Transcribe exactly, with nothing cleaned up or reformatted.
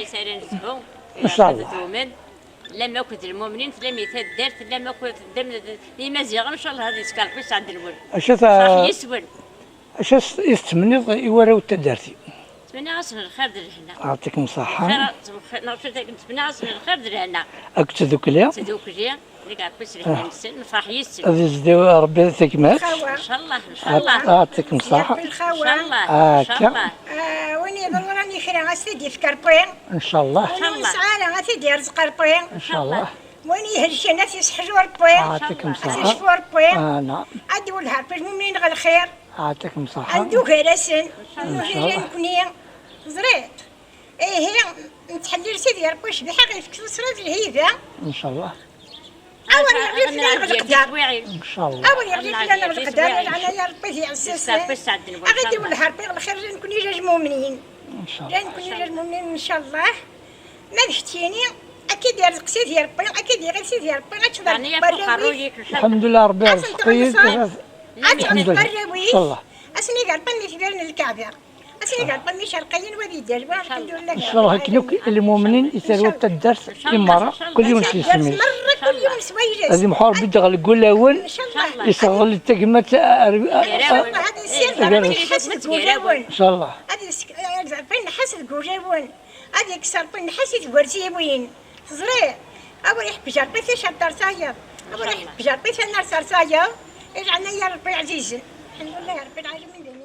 Isara n zzhu, ncallah. Lama akked lmumnin, tlam i taddart, lama akked d imaziɣen, ncallah ad yeskerfiṣ ɛed lwel. Acu ta- Ferḥ yis-wen. Acu as- i tettmenniḍ i warraw n taddart-im? Ttmenniɣ-asen lxir d lehna. Ɛṭikem ṣaḥḥa. Lxir, ttmenniɣ-asen lxir d lehna. Akked tdukli? Tdukli. Ad yezdi Rebbi tagmat. Ncallah, ncallah. Ɛṭikem ṣaḥḥa. Ncallah. Akka. Win yeḍran i kra, as t-id-yefk Rebbi. Ncallah. Win ur nesɛi ara, ad t-id-yerzeq Rebbi. Ncallah. Win ihelken, ad t-yesseḥlu Rebbi. Ɛṭikem ṣaḥḥa. Ad t-yecfu Rebbi. Ad d-iwelleh Rebbi lmumin ɣer lxir. Ɛṭikem ṣaḥḥa. Ad d-ugar-asen. Ncallah. Nekkni, teẓriḍ. Ihi, nettḥellil Sidi Ṛebbi ccbaḥa ɣef tussra d lhiba. Ncallah. Awer yeɣli fell-aneɣ leqder. Ncallah. Awer yeɣli fell-aneɣ leqder, leɛnaya Ṛebbi d iɛessasen. Aɣ-id iwelleh Ṛebbi lxir, nekkni d lmumnin. Ncallah. Nekkni d lmumnin, ncallah. Ma d keččini, ad k-id-irzeq Sidi Ṛebbi, ad k-id-iɣil Sidi Ṛebbi, ad teččeḍ warraw-ik. Lḥemdullah, Ṛebbi irzeq-iyi. Ad teččeḍ warraw-ik. Ncallah. Ad sen-ig Ṛebbi mi tbiren lkaɛba. Ass-agi, Ṛebbi icerq-ayen wad yedder, wa, alḥemdulillah. Ncallah akken akk lmumnin i terwa taddart i merra, kul yiwen s yisem-is. Merra, kul yiwen s wayla-s. Ad imḥu Ṛebbi ɣer wulawen, ncallah. Iseɣli tagmat, ar-, ar-, ad issired Ṛebbi nnḥas deg wulawen. Ncallah. Ad is-, ad Ṛebbi nnḥas deg wulawen. Ad yekkes Ṛebbi nnḥas i twerziwin. Teẓriḍ? Awer iḥebbej Ṛebbi ticerṭ ar tayeḍ. Awer iḥebbej Ṛebbi tanart ar tayeḍ. I leɛnaya Ṛebbi ɛzizen. Alḥemdulillah Ṛebbi lɛalamin.